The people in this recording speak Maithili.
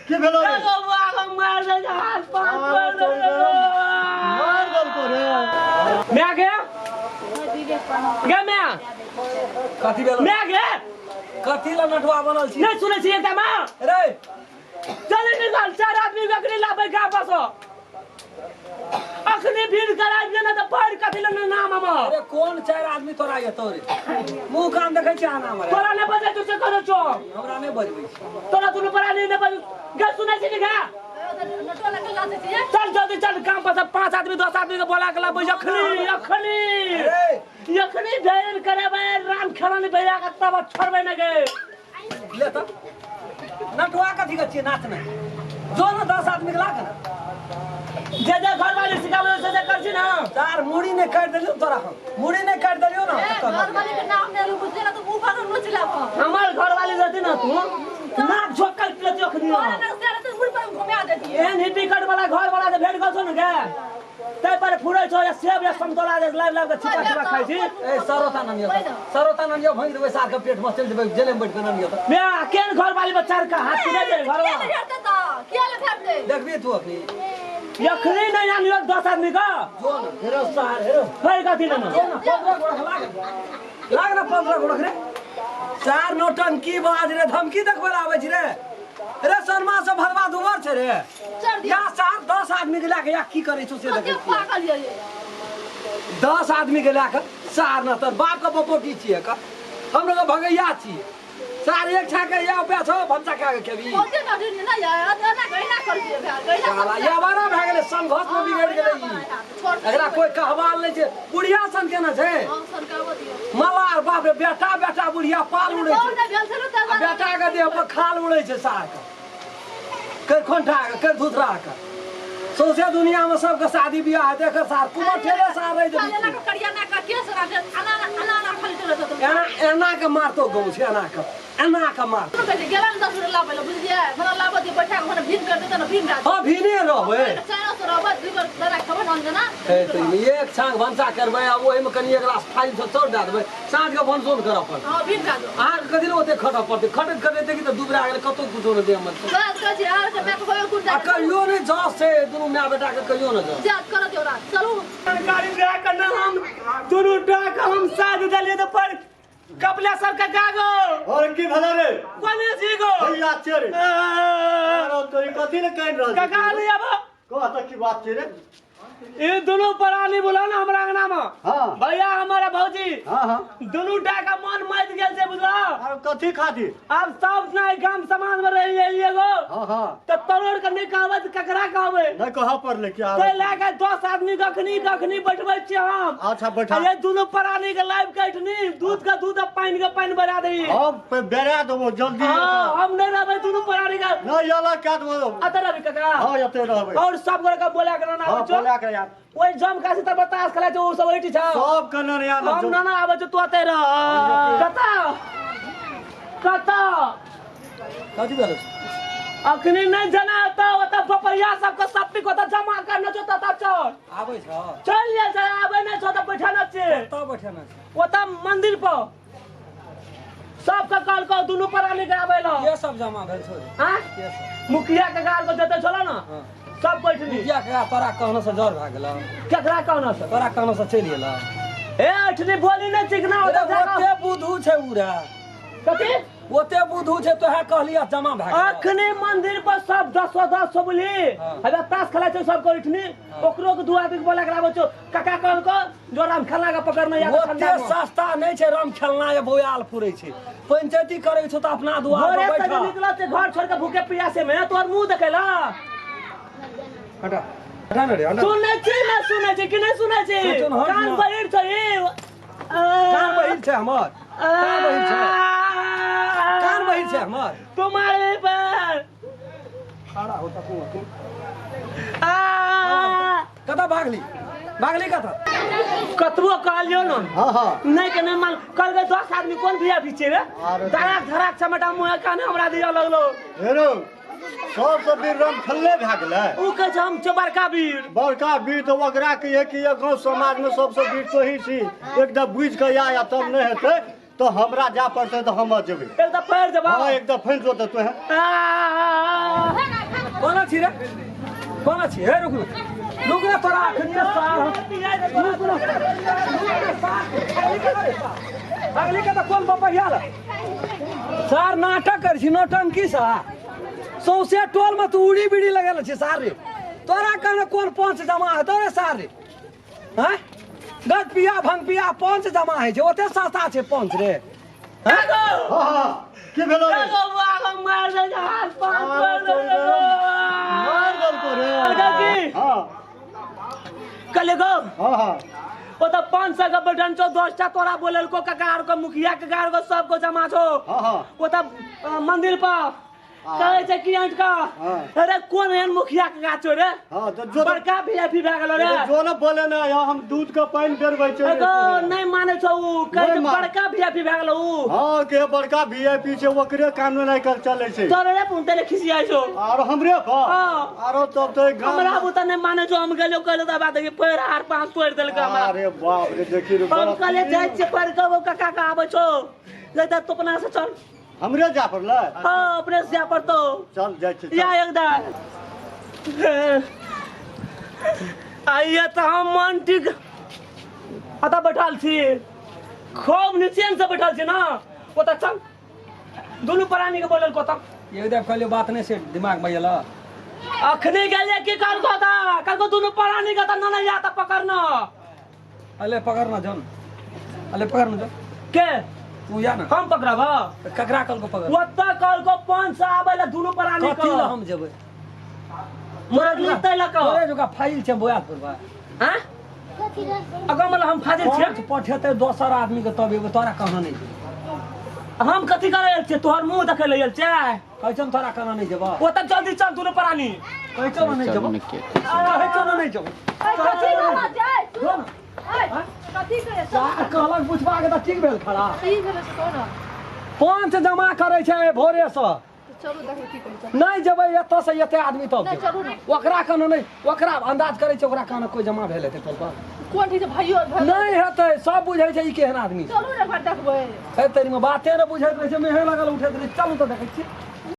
की भेलो रे? एगो बाघ मार दे हाथ पाँव अरे पर दे तोरी मार देलको रे। मैं गे गे मैं कथी भेलो? मैं गे कथी ला नटुआ बनल छी? नहीं सुनै छी एकदम रे जल्दी निकाल, चार आदमी के अखनी लाबै का बस अखनी भीड़ कराइ दिए ना तऽ पैर कथी ले नाम हमर। अरे कोन चार आदमी तोरा एतौ रे? मुंह कान देखै छी आना हमर। तोरा नहि बजै छौ से करै छौ। हमरा नहि बजबै छी। तोरा दुनू प्राणी नहि बजै गे। सुनै छी गे? चल जल्दी चल, काम पर सब 5 आदमी 10 आदमी के बोला के लाबै अखनी अखनी। रे अखनी भेल करेबै राम खेलनी भैया के तब छोड़बै ने गे। ले त नटुआ कथी के छियै? नाच नहि जो ने 10 आदमी के लाग ने। जे जे घरवाली सिखाबै से जे कर छी ना। चार मुड़ी नहि काटि देलियौ तोरा, हम मुड़ी नहि काटि देलियौ ना। हमर घरवाली रहती ना तू नाक झोकल लेती अखनी। एहन ही टिकट वाला घर वाला जे भेट गेल छौ ने गे, ताहि पर फुरै छौ या सेब या समतोला जे लाबि लाबि के छिपा छिपा खाइ छी। ए सरोता ननियो, सरोता ननियो, भोंगि देबै सार के पेट में, चलि जेबै जेले में बैठ के ननियो। त बे केहन घर वाली बच्चा के हाथ सुनै छै घरवा? देखबी तू अखनी। अखनी नहि आनियो 10 आदमी के। जो ने हेरो सार हेरो। फेर कथी लेना? जो ने 15 गोड़ख लाग, लाग ने 15 गोड़ख रे। चार नौटंकी बाज रे, धमकी देखबै लए आबै छी रे। रे सनमा से भरवा दुबर छै रे या सार 10 आदमी के लए के या की करै छौ से देखै छियै। 10 आदमी के लए के सार न तर बाप के बपोटी छियै का, हम लोग भगैया छियै सार। एक छा के या पे छौ भनसा खा के खेबी साला। या बड़ा भए गेलै, संघर्ष में बिगड़ गेलै ई। एकरा कोई कहवाल नहि छै। बुढ़िया सन केना छै मलार, बाप रे, बेटा बेटा बुढ़िया पाल उड़ै छै आ बेटा के देह पर खाल उड़ै छै सार के, कर खोंठा के, कर धुथरा के। सौंसे दुनिया में सबके शादी बियाह हेतै, एकर सार कुमर ठेले सार रहि जेतै। एना एना के मारतो गाँव छै, एना के एना के मारतो। हाँ भीने रहबै हे तऽ एक छाँक भनसा करबै आ ओहिमे कनि एक गिलास फाइल सब चौर दए देबै, साँझ के भनसो ने करऽ पड़तै अहाँके। कथी लए ओते खटऽ पड़तै? खटैत खटैत देखी तऽ दुबरा गेलै, कतौ कुछो नहि देह मन आ कहियो नहि जस छै दुनू माय बेटा के, कहियो नहि जस। जानकारी दए के ने हम दुनू टाक हम साथ देलियै तऽ पर कपिलेश्वर के गागो। और की भेलो रे? कोने छी गो? भैया छै रे। अरे तोरी कथी ले कानि रहल छी? काका नहीं आबो। कह तऽ की बात छै रे? ई दुनू प्राणी बोला ना हमरा अंगना में। हाँ। भैया हमारा भौजी। हाँ हाँ। दुनू टा का मन मत गेल छै बुझला। और कथी खातिर? आब सब ना गाम समाज में रहि गेलियै गो। हाँ हाँ। तऽ तरोड़ के नहि कहबै तऽ ककरा कहबै? नहि कहऽ पड़लै कि ताहि लए के 10 आदमी कखनी कखनी बैठबै छियै हम। अच्छा बैठा। ये दुनू प्राणी के लाइव काटनी, दूध के दूध आ पानि के पानि बना दही। हम बेरा देबो जल्दी। हाँ, हम नहीं रहबै दुनू प्राणी के। नहि अलग कए देबो। अतऽ रहबी काका? हाँ एते रहबै। और सब गोरे के बोला के ना हाँ आबै छौ। बोला के यार। ओहि जम काशी तर बतास खेलाइ छौ, ओ सब ओहिठी छौ। सब के ना यार। हम ना ना आबै छौ, तू अतै रह। कतऽ कतऽ? कथी भेल? अखनी नहीं जना तऽ ओतऽ बपैया सबके सब पिक ओतऽ जमा करने छौ, ततऽ चल। आबै छौ? चल गेल छै, आबै नहि छौ तऽ बैठल छै। कतऽ बैठल छै? ओतऽ मंदिर पर सबके कहलकौ दुनू प्राणी के आबै लए। के सब जमा भेल छौ रे? आँय? के सब? मुखिया के गाल के जते छलो ने हाँ। सब बैठनी। मुखिया के तोरा कहने से जर भए गेल? केकरा कहना से? तोरा कहने से चलि गेल। ए अठनी बोली नहि चिकना ओतऽ जाकऽ। ओते बुधू छै उ रे। कथी? ओते बुधू छै तोहे कहलियै जमा भए गेल। अखनी मंदिर पर सब दसो दस बोली। हाँ। हवे ताश खेलाइ छै सब इठनी, ओकरो के दू आदमी के बोला के लाबै छौ। काका कहलको जो राम खेलना के पकड़ने या ओते सस्ता नहि छै राम खेलना या बौआल फुरै छै। पंचायती करै छौ तऽ अपना दुआर घरे पर से बैठ। जे निकलल छै घर छोड़ के भूखे प्यासे में तोहर मुंह देखेला। हटा हटा ने रे हटा। सुनै छी ना? सुनै छी कि नहि सुनै छी? सुन, हट कान ना। बहिर छै ई। कान बहिर छै हमर? कान बहिर छै? कान बहिर छै हमर? तुम्हारे पर खड़ा हो तू तू। आ कतऽ भागली? भागली कतऽ? कतबो कहलियौ न। हाँ हाँ। नहीं के नहीं मान कल गए 10 आदमी कोन भैया पीछे रे। अरे धड़ाक धड़ाक चमटा मुँह काने हमरा दिया लगलो। हेरो सबसँ वीर राम खेलले भए गेलै। उ कहै छै हम छियै बड़का वीर। बड़का वीर तऽ ओकरा के कि गाँव समाज में सबसँ वीर तोही छी। एकदम बुझि कऽ आ तब नहि हेतै तऽ हमरा जाय पड़तै तऽ हम जेबै। एकदम पैर जबा। हाँ एकदम फैन जो तऽ तोहे। आ कोना छी हे रुक ना रुक ना तोरा अखनी सार रुक ना अगली के तऽ कोन बपहिया ल सार नाटक कर छी नौटंकी सार सौंसे टोल में तू उड़ी बीड़ी लगेले छी सार रे तोरा कहने कोन पंच जमा हेतौ रे सार रे हैं गज पिया भंग पिया पंच जमा होइ छै ओते सस्ता छै पंच रे हैं हाँ हाँ की भेलो रे एगो बागो मार दे हाथ पाँव तोड़ दे मार देलको रे काकी हाँ कल गो हाँ हाँ ओ तो 500 के बैठन छो 10टा तोरा बोलल को ककार को मुखिया ककार को सबको जमा छो हाँ हाँ ओ तो मंदिर पर कहै छै कि अंट का हाँ। अरे कोन एहन मुखिया के गाछ रे हाँ तो जो बड़का वीआईपी भए गेलो रे जो न बोले ना यहाँ हम दूध का पानी बेरबै छै एगो नहीं माने छौ उ कहै छै नहि मान- बड़का वीआईपी भए गेलो उ हाँ के बड़का वीआईपी छै ओकरे कानून आइ काल्हि चलै छै तोरे रे पुनते रे खिसियाइ छौ आरो हमरे पर हाँ। आरो तब तो गाम हमरा बुता नहीं माने छौ हम गेलियो कहलियो तऽ बात पैर हाथ पाँव तोड़ि देलकै हमरा अरे बाप रे देखी रे हम बड़ा कहलियै जाइ छियै पैर के ओ काका के आबै छौ नहीं तऽ तू अपना से चल हमरे जा पड़लै हाँ अपने से जा पड़तो चल जाइ छी या एकदा आइए तऽ हम मन ठीक अतऽ बैठल छी खूब निचेन से बैठल छी ना ओतऽ चल दुनू प्राणी के बोलल कोतऽ ये देख कहलियो बात नहीं से दिमाग में अयला अखने गेलियै की कहलको तऽ कहलको दुनू प्राणी के तऽ ननै या तऽ पकड़ना अले पकड़ ना जन अले पकड़ ना जन के तू या ना हम पकड़ब तऽ ककरा कहलको पकड़ ओतऽ कहलको 500 आबै लए दुनू प्राणी कथी लए हम जेबै मारली तै लऽ कऽ तोरे जोका फाइल छै बोया थोड़बा आँ अगर मतलब हम फाजिल छियै पंच पठेतै दोसर आदमी के तब एगो तोरा कहाँ नहीं जेबै हम कथी करै आयल छियै तोहर मुँह देखै लए आयल छियै कहै छौ तोरा कहाँ नहीं जेबा ओतऽ जल्दी चल दुनू प्राणी कहै छौ नहीं जेबा कहै छौ नहीं जेबा कथी बाबा जाय जो ना कथी करे सार कहलक पुछबा के तऽ ठीक भेल खड़ा की भेलै से कहू ना पंच जमा करै छै भोरे से तऽ चलू देखबै की कहै छै नहीं जेबै एतऽ से एते आदमी तब नहि जेबै। चलू ने ओकरा कहनो नहीं ओकरा अंदाज करै छै ओकरा कहनो कोई जमा भेल हेतै टोल पर कोन ठीक छै भाइयो आर भेल नहीं हेतै सब बुझै छै ई केहन आदमी छै चलू ने एक बार देखबै हे तेरी में बाते ने बुझैत रहै छै मेहे लगल उठैत रहै छै। चलू तऽ देखै छियै